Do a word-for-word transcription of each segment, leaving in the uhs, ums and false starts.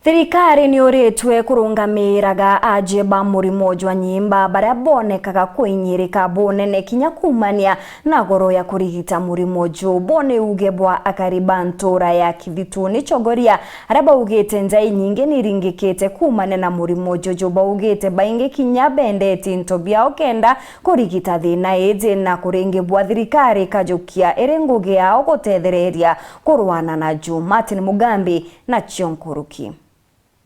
Thirikari ni uritwe kurungamiiraga aajie ba murimo jwa nyimba baria bonekaga kuinyirika bunene kinya kuumania na goro ya kurigita murimo ju. Bo ni uuge bwa akari ba ntuura ya Kithituni Chogoria, aria baugite nja inyingi ni iringikite kuumania na murimo juju. Baugite baingi kinya bendete into biao kenda kurigita thiina iji, na kuringi bwa thirikari ikajukia iri ngugi yao gutethereria kurwana na ju. Martin Mugambi nacio nkuruki.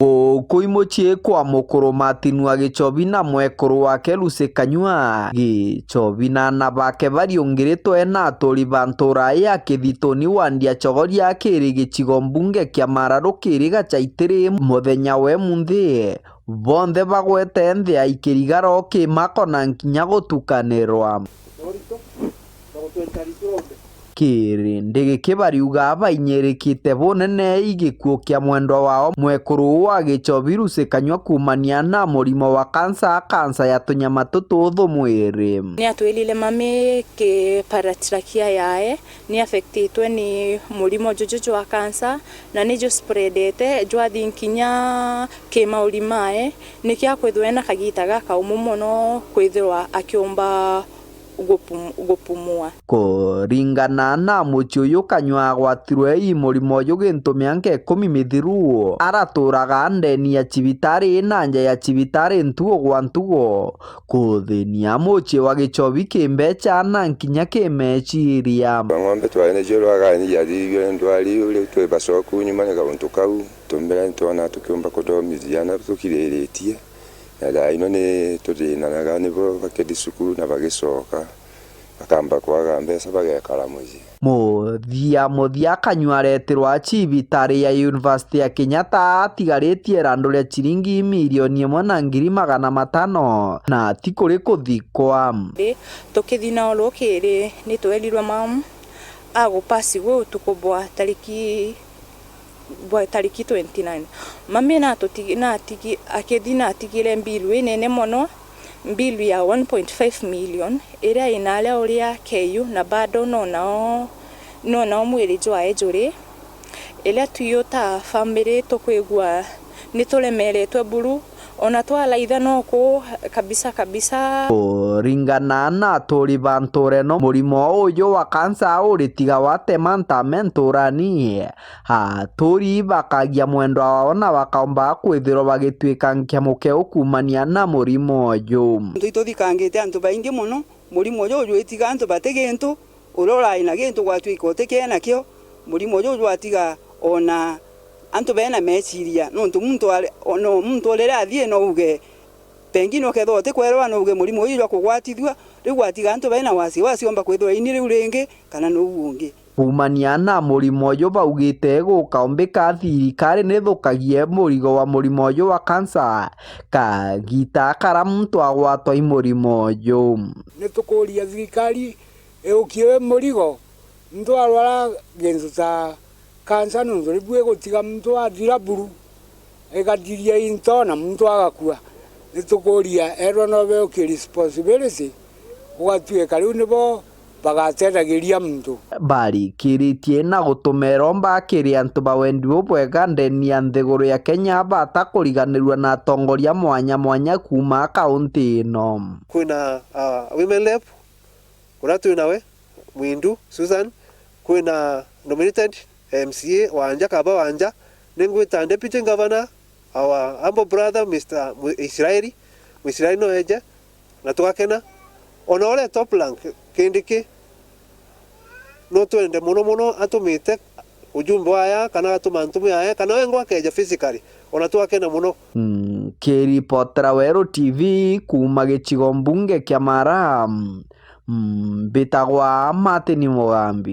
Gukui mucii kwa mukuru Martin wa Gichobi na mwekuru wake Lucy Kanyua. Gichobi na aana bake bariungiritwe na aturi ba ntuura ya Kithituni wandi ya Chogoria kiri gicigo mbunge kia Mara rukiri gacaitiri muthenya we munthi. Bonthe bagwete nthi ya ikirigaro kimako na nkinya gutukanirwa. Kiri ndigi ki bariuga bainyirikite bunene i gikuu kia mwendwa wao mwekuru uu wa Gichobi Lucy Kanyua kuumania na murimo wa kansa, kansa ya tunyama tututhu mwiri. Ni atwirire mami ki paratrachia yae ni affectitwe ni murimo juju jwa kansa, na ni ju spreadete jwathi nkinya ki mauri mae, nikio akwithirwa ena kagita gakaumu mono kwithirwa akiumba gupum-, gupumua. Kuringana na mucii uyu, Kanyua agwatirwe i murimo uyu gintu mianka ikumi mithiru. Araturaga ndeni ya cibitari na nja ya cibitari ntugo gwa ntugo, kuthinia mucii wa Gichobi kimbeca na nkinya kimeciria. Ng'ombe twaene cio rwagani yathirigwe ndwari, riu twi bacoku nyuma ni kauntu kau. Tumbira nitwona tukiumba kuthomithia na tukiriritie, na thaa ino ni tuthinanaga nibo bakethi cukuru na bagicoka, bakamba kwaga mbeca bagekara mucii. Muthia muthia, Kanyua aretirwa cibitari ya University ya Kenyatta atigaritie irandu ria ciringi milioni imwe na ngiri magana matano, na ti kuri kuthikwa. Ri, tukithi na urukiri ni twerirwe mam agupasi gwi utuku bwa tariki bwa tariki twenty nine. Mami natutigi-, natigi-, akithi natigire mbilu inene mono, mbilu ya one point five million, iria inaria uria keyu, na bado nonao, nonao mwiri jwae juri. Iria twio ta family tukwigua nituremeretwe buru, ona twaraitha noku kabisa kabisa. Kuringana na aturi ba ntuura ino, murimo uyu wa kansa uritiga watema ntame ntuurani. Aturi bakagia mwendwa wao na bakaumba kwithirwa bagitwika nkia mukeu kuumania na murimo uyu. Antu ituthikangite antu baingi mono, murimo uju ujwitiga antu bati gintu, uria urai na gintu gwatwika utikiena kio, murimo uju ujwatiga ona antu bena meciria, nontu muntu ari, no muntu riria athii no uge, pengine ukethirwa utikwerwa no uge murimo uyu jwa kugwatithua, riu gwatiga antu bena wasiwasi omba kwithirwa ini riu ringi kana nuu ungi. Kuumania na murimo uju baugite gukaombika thirikari nithukagie murigo wa murimo uju wa kansa, kagita kara muntu agwatwa i murimo uju. Nitukuria thirikari iukie murigo, muntu arwara gintu ta kansa, nontu riu igutiga muntu athira buru, igathiria into na muntu agakua. Nitukuria erwa no beukie responsibility, gugatuika riu nibo bagateethagiria muntu. Barikiritie na gutuma iromba kiri antu ba wendi bubwega ndeni ya nthiguru ya Kenya bata kuriganirua na atongoria mwanya mwanya kuuma kaunti ino. Kwina, ah, women rep, kuria twi nawe, Mwindu Susan, kwina nominated M C A Wanja, Kaba Wanja, ningwita Deputy Governor, our humble brother, Mister Mu-, Israeli, Muisraeli no eje, na tugakena. Ona uria top rank, Kindiki, no twende mono mono atumite ujumbe waya, kana atuma ntumu yaya, kana wengwa akeja physically, ona twakena mono. Nkiripotera Weru T V kuuma gicigo mbunge kia Mara, mbitagwa Martin Mugambi.